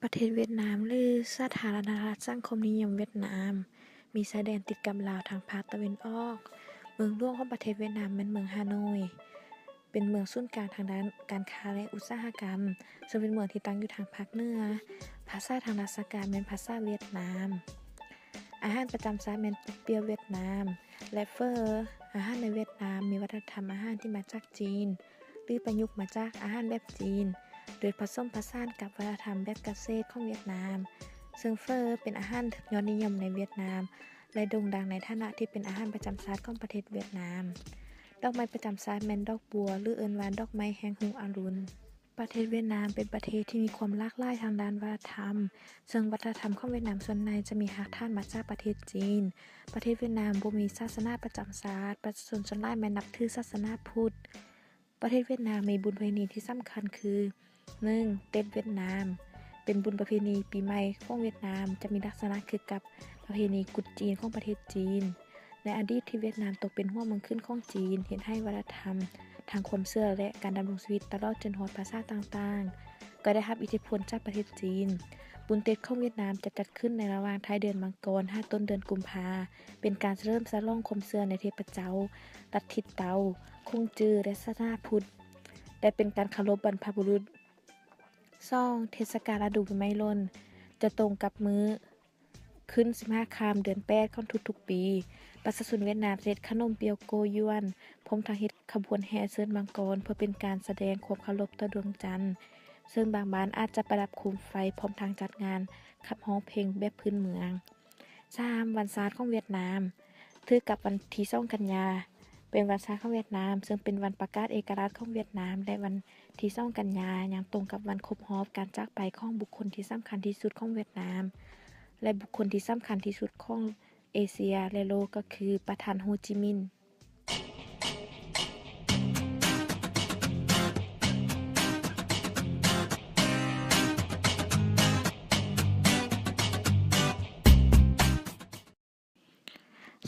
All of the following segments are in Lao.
ປະເທດຫວຽດນາມ ຫຼື ສາທາລະນະລັດສັງຄົມນິຍົມຫວຽດນາມ ມີຊາຍແດນຕິດກັບລາວທາງພາກຕາເວັນອອກ. ເມືອງຫຼວງຂອງປະເທດຫວຽດນາມແມ່ນເມືອງຮ່າໂນ້ຍ, ເປັນເມືອງສູນກາງທາງດ້ານການຄ້າ ແລະ ອຸດສາຫະກຳ, ເຊິ່ງເປັນເມືອງທີ່ຕັ້ງຢູ່ທາງພາກເໜືອ. ພາສາທາງລາຊະການແມ່ນພາສາຫວຽດນາມ. ອາຫານປະຈຳຊາດແມ່ນເປັດປຽວຫວຽດນາມ ແລະ ເຝີ. ອາຫານໃນຫວຽດນາມມີວັດທະນະທຳອາຫານທີ່ມາຈາກຈີນ ຫຼື ປະຍຸກມາຈາກອາຫານແບບຈີນ ໂດຍຜະສົມຜະສານກັບວັດທະນະທຳແບບກະເສດຂອງຫວຽດນາມ, ເຊິ່ງເຝີເປັນອາຫານທີ່ຍອດນິຍົມໃນຫວຽດນາມ ແລະ ໂດ່ງດັງໃນຖານະທີ່ເປັນອາຫານປະຈຳຊາດຂອງປະເທດຫວຽດນາມ. ດອກໄມ້ປະຈຳຊາດແມ່ນດອກບົວ ຫຼື ເອີ້ນວ່າດອກໄມ້ແຫ່ງຮຸ່ງອະລຸນ. ປະເທດຫວຽດນາມເປັນປະເທດທີ່ມີຄວາມຫຼາກຫຼາຍທາງດ້ານວັດທະນະທຳ, ເຊິ່ງວັດທະນະທຳຂອງຫວຽດນາມສ່ວນໃຫຍ່ຈະມີຮາກຖານມາຈາກປະເທດຈີນ. ປະເທດຫວຽດນາມບໍ່ມີສາສະໜາປະຈຳຊາດ, ປະຊາຊົນສ່ວນຫຼາຍແມ່ນນັບຖືສາສະໜາພຸດ. ປະເທດຫວຽດນາມມີບຸນປະເພນີທີ່ສຳຄັນຄື ໜຶ່ງ ເຕັດຫວຽດນາມ ເປັນບຸນປະເພນີປີໃໝ່ຂອງຫວຽດນາມ, ຈະມີລັກສະນະຄືກັບປະເພນີກຸດຈີນຂອງປະເທດຈີນ. ໃນອະດີດທີ່ຫວຽດນາມຕົກເປັນຫົວເມືອງຂຶ້ນຂອງຈີນ, ເຮັດໃຫ້ວັດທະນະທຳ, ທາງຄວາມເຊື່ອ ແລະ ການດຳລົງຊີວິດ ຕະຫຼອດຈົນຮອດພາສາຕ່າງໆ ກໍໄດ້ຮັບອິດທິພົນຈາກປະເທດຈີນ. ບຸນເຕັດຂອງຫວຽດນາມຈະຈັດຂຶ້ນໃນລະຫວ່າງທ້າຍເດືອນມັງກອນຫາຕົ້ນເດືອນກຸມພາ, ເປັນການສະເຫຼີມສະຫຼອງຄວາມເຊື່ອໃນເທບພະເຈົ້າ, ລັດທິເຕົາ, ຂົງຈື້ ແລະ ສາສະໜາພຸດ ແລະ ເປັນການເຄົາລົບບັນພະບຸລຸດ. ສອງ ເທດສະການລະດູໃບໄມ້ຫຼົ່ນ ຈະຕົງກັບມື້ຂຶ້ນສິບຫ້າຄ່ຳເດືອນແປດຂອງທຸກໆປີ. ປະຊາຊົນຫວຽດນາມຈະເຮັດຂະໜົມປຽວໂກຢວນ ພ້ອມທັງເຮັດຂະບວນແຫ່ເຊີນມັງກອນ ເພື່ອເປັນການສະແດງຄວາມເຄົາລົບຕໍ່ດວງຈັນ, ເຊິ່ງບາງບ້ານອາດຈະປະດັບໂຄມໄຟ ພ້ອມທັງຈັດງານຂັບຮ້ອງເພງແບບພື້ນເມືອງ. ສາມ ວັນຊາດຂອງຫວຽດນາມ ຖືກກັບວັນທີສອງ ກັນຍາ ເປັນວັນຊາດຂອງຫວຽດນາມ, ເຊິ່ງເປັນວັນປະກາດເອກະລາດຂອງຫວຽດນາມ ແລະ ວັນທີສອງ ກັນຍາ ຍັງຕົງກັບວັນຄົບຮອບການຈາກໄປຂອງບຸກຄົນທີ່ສຳຄັນທີ່ສຸດຂອງຫວຽດນາມ ແລະ ບຸກຄົນທີ່ສຳຄັນທີ່ສຸດຂອງເອເຊຍ ແລະ ໂລກ ກໍຄື ປະທານ ໂຮຈິມິນ.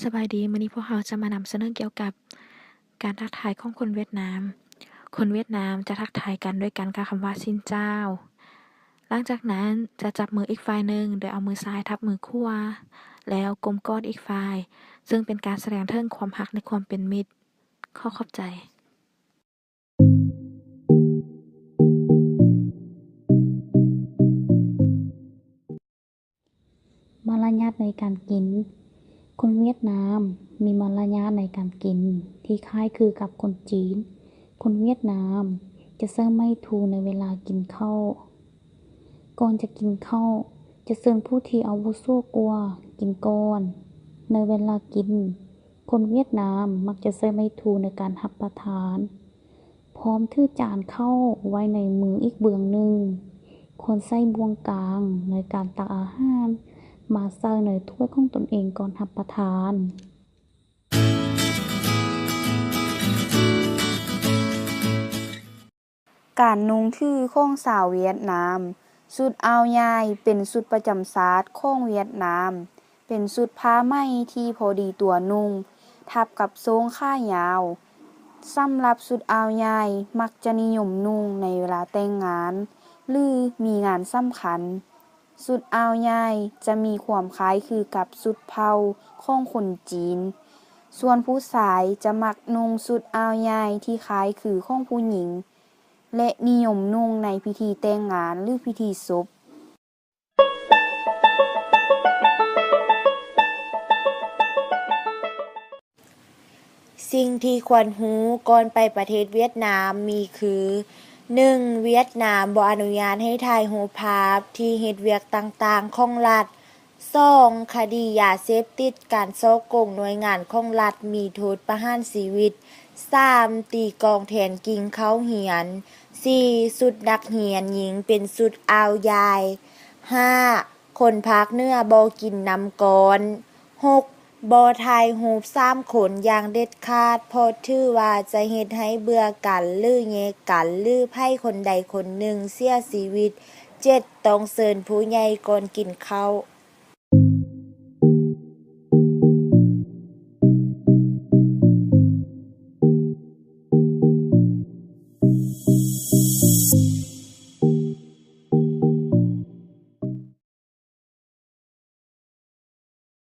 ສະບາຍດີ, ມື້ນີ້ພວກເຮົາຈະມານຳສະເໜີກ່ຽວກັບການທັກທາຍຂອງຄົນຫວຽດນາມ. ຄົນຫວຽດນາມຈະທັກທາຍກັນດ້ວຍການກ່າວຄຳວ່າ ຊິນເຈົ້າ. ຫຼັງຈາກນັ້ນຈະຈັບມືອີກຝ່າຍໜຶ່ງ ໂດຍເອົາມືຊ້າຍທັບມືຂວາ ແລ້ວກົ້ມກອດອີກຝ່າຍ, ເຊິ່ງເປັນການສະແດງເຖິງຄວາມຮັກ ແລະ ຄວາມເປັນມິດ. ຂໍຂອບໃຈ. ມາລະຍາດໃນການກິນ. ຄົນຫວຽດນາມມີມາລະຍາດໃນການກິນທີ່ຄ້າຍຄືກັບຄົນຈີນ. ຄົນຫວຽດນາມຈະໃຊ້ໄມ້ຖູໃນເວລາກິນເຂົ້າ. ກ່ອນຈະກິນເຂົ້າ, ຈະເຊີນຜູ້ທີ່ອາວຸໂສກວ່າກິນກ່ອນ. ໃນເວລາກິນ, ຄົນຫວຽດນາມມັກຈະໃຊ້ໄມ້ຖູໃນການຮັບປະທານ. ພ້ອມຖືຈານເຂົ້າໄວ້ໃນມືອີກເບື້ອງໜຶ່ງ. ຄວນໃຊ້ບ່ວງກາງໃນການຕັກອາຫານມາໃສ່ໃນຖ້ວຍຂອງຕົນເອງກ່ອນຮັບປະທານ. ການນຸ່ງຖືຂອງຊາວຫວຽດນາມ. ຊຸດອ່າວຍາຍເປັນຊຸດປະຈຳຊາດຂອງຫວຽດນາມ. ເປັນຊຸດຜ້າໄໝທີ່ພໍດີຕົວນຸ່ງ ທັບກັບໂສ້ງຂາຍາວ. ສຳລັບຊຸດອ່າວຍາຍ ມັກຈະນິຍົມນຸ່ງໃນເວລາແຕ່ງງານ ຫຼື ມີງານສຳຄັນ. ຊຸດອ່າວຍາຍຈະມີຄວາມຄ້າຍຄືກັບຊຸດເຜົ່າຂອງຄົນຈີນ. ສ່ວນຜູ້ຊາຍຈະມັກນຸ່ງຊຸດອ່າວຍາຍທີ່ຄ້າຍຄືຂອງຜູ້ຍິງ. ແລະ ນິຍົມນຸ່ງໃນພິທີແຕ່ງງານ ຫຼື ພິທີສົບ. ສິ່ງທີ່ຄວນຮູ້ກ່ອນໄປປະເທດຫວຽດນາມມີຄື ໜຶ່ງ ຫວຽດນາມບໍ່ອະນຸຍາດໃຫ້ຖ່າຍຮູບພາບທີ່ເຮັດວຽກຕ່າງໆຂອງລັດ. ສອງ ຄະດີຢາເສບຕິດ, ການສໍ້ໂກງໜ່ວຍງານຂອງລັດມີໂທດປະຫານຊີວິດ. ສາມ ຕີກອງແທນກິ່ງເຂົ້າຮຽນ. ສີ່ ຊຸດນັກຮຽນຍິງເປັນຊຸດອ່າວຢາຍ. ຫ້າ ຄົນພາກເໜືອບໍ່ກິນນ້ຳກ້ອນ. ຫົກ ບໍ່ຖ່າຍຮູບສາມຄົນຢ່າງເດັດຂາດ ເພາະຖືວ່າຈະເຮັດໃຫ້ເບື່ອກັນ ຫຼື ແຍກກັນ ຫຼື ໃຜຄົນໃດຄົນໜຶ່ງເສຍຊີວິດ. ເຈັດ ຕ້ອງເຊີນຜູ້ໃຫຍ່ກ່ອນກິນເຂົ້າ.